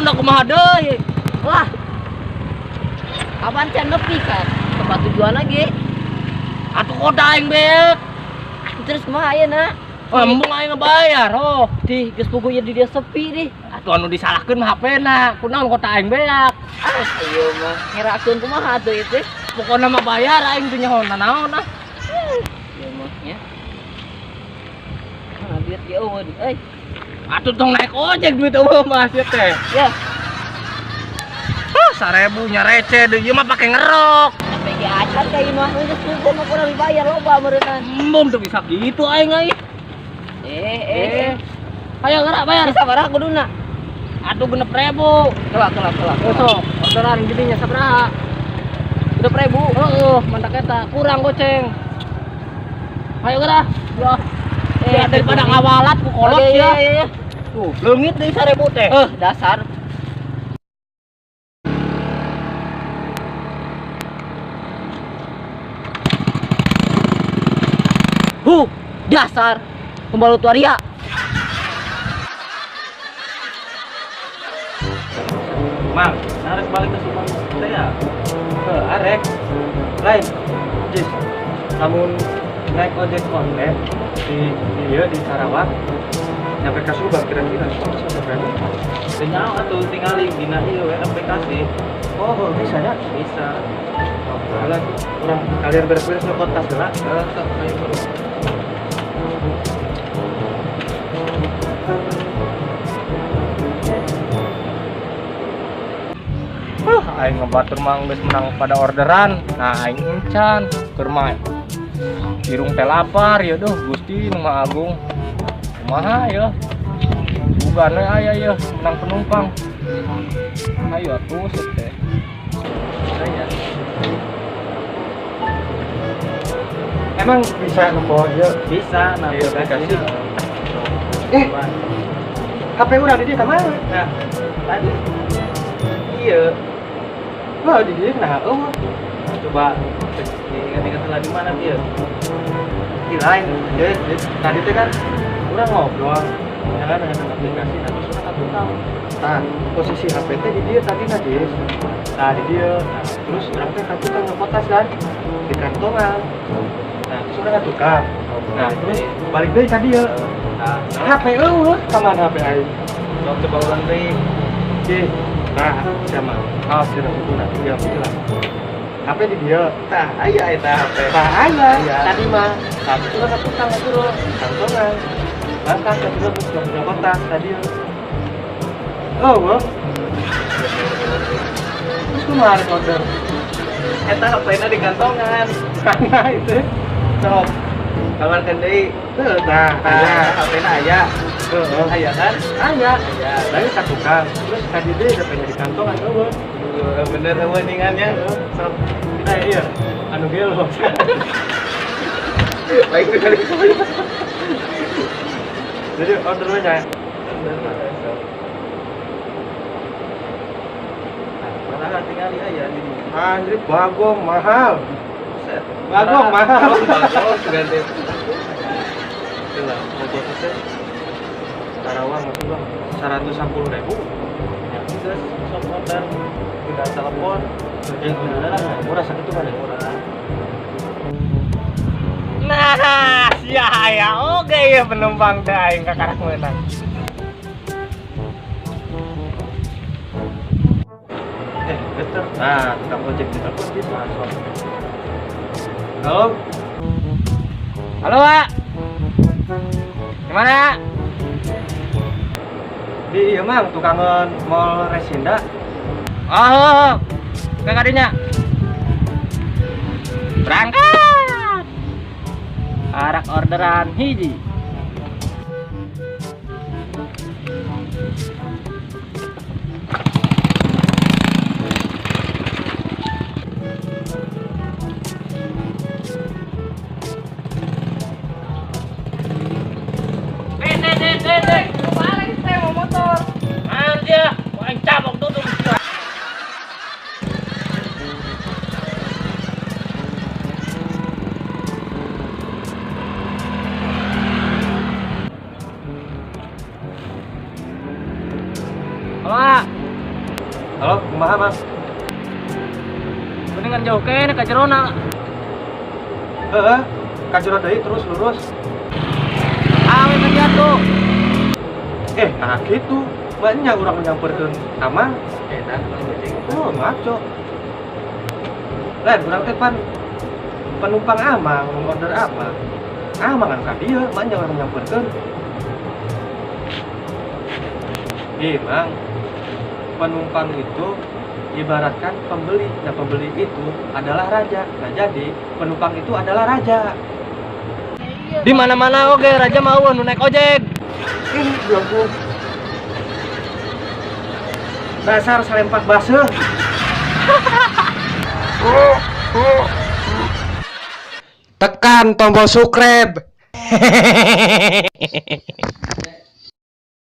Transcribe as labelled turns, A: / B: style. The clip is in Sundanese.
A: turun da kumaha deui.
B: Wah. Kapan can nepi ka tempat tujuan lagi?
A: Atuh kota aing beek.
B: Terus kumaha ayeuna?
A: Oh, embung aing ngebayar, oh.
B: Di geus puguh ieu di dia sepi deh.
A: Atuh anu disalahkeun mah HP-na, kunaon kota aing beak.
B: Ah, ieu mah ngerakeun kumaha atuh ieu teh?
A: Pokona mah bayar aing teu nyaho nanaon ah.
B: Ieu mah nya. Ah, duit ge eueuh di euy.
A: Atuh tong naik ojek duit eueuh mah sia teh.
B: Ya.
A: Hah, 1000 nya receh deui ieu mah pake ngerok.
B: Sampai ge acan ka ieu mah geus puguh mah kurang dibayar loba meureunnan.
A: Embung teu bisa kitu aing euy.
B: Eh.
A: Ayo gerak bayar.
B: Sabaraha kuduna?
A: Atuh 6.000.
B: Kelak kelak kelak.
A: Sok, orderan gininya sabaraha?
B: 6.000.
A: Heeh, mantak eta kurang goceng. Ayo gerak. Ya. Ya daripada ngawalat ku kolot
B: ya.
A: Iya. Tuh, leungit deui 1.000 teh.
B: Dasar. Huh, dasar pembalut waria.
C: Mang, harus balik ke Subang teh ya? Heuh, arek. Lain. Jis. Lamun naik ojek online di ieu di Sarawak nyampe ke Subang kira-kira sampai berapa? Teu nyaho atuh tingali dina ieu we aplikasi. Oh, bisa ya? Bisa. Oh, alah, urang kalian beres-beres nyokot tas heula. Heeh, sok ayo bro.
A: Aing ngebatur mah geus menang pada orderan. Nah, aing encan keur mah. Irung teh lapar ya duh Gusti nu Maha Agung. Kumaha ya? Bukan we aya ya menang penumpang. Ayo atuh teh.
C: Saya. Emang bisa nempo ieu? Bisa, nah aplikasi. HP urang di dieu ka mana? Nah, tadi. Iya. Wah, di dieu nah eueuh. Coba ingat-ingat lah di mana dia? Di lain. Jadi tadi teh kan urang ngobrol ya kan dengan aplikasi, nah terus urang ka tukang. Nah, posisi HP teh di dieu tadi nah, Jis. Nah, di dieu. Nah, terus urang teh ka tukang nyokot tas kan di kantongan. Nah, terus urang ka tukang. Nah, terus balik deui ka dieu. Nah, HP eueuh, ka mana HP aing? Sok coba ulang deui. Di. Nah, sama. Ah, sudah itu nah, dia hilang. HP di dia. Tah, aya eta HP. Tah, aya. Tadi mah. Tadi urang ka tukang ngobrol di kantongan. Langkah ke terus nyokot tas tadi. Oh, wah. Terus kumaha rek order? Eta HP-na di kantongan. Karena itu. Sok. Kawarkeun deui. Heuh, tah, aya HP-na aya. Heeh, aya kan? Aya. Aya. Lain ka tukang. Terus tadi deui HP-nya di kantongan eueuh. Bener eueuh ningannya. Sok. Nah, iya. Anu gelo. Baik sekali. Jadi ordernya ya. Nah, tinggal aya di dieu. Anjir, bagong mahal. Buset. Bagong mahal. Bagong ganti. Itulah, ongkos teh. Karawang itu Bang, 110.000. Ya, geus sok order. Udah telepon. Murah sakitu mah murah.
A: Nah, sia aya oge ieu penumpang teh aing kakarak meunang.
C: Betul. Nah, tukang ojek di telepon dia langsung. Halo.
A: Halo, Pak. Gimana?
C: Di ieu Mang, tukangan Mall Resinda.
A: Oh, ke kadinya. Berangkat. Arak orderan hiji.
C: Halo, kumaha, Mas?
A: Mendingan jauh keneh ka jerona.
C: Heeh, ka jero deui terus lurus.
A: Awe kan jatuh.
C: Eh, nah gitu. Banyak orang nyamperkeun Amang.
A: Edan gojek.
C: Oh, ngaco. Lain urang teh pan penumpang Amang, order Amang. Amang kan ka dieu, banyak orang nyamperkeun. Ih, Mang. Penumpang itu ibaratkan pembeli. Nah, pembeli itu adalah raja. Nah, jadi penumpang itu adalah raja.
A: Di mana-mana oge raja mau nu naik ojek.
C: Ih, belagu. Dasar salempak baseuh.
A: Tekan tombol subscribe.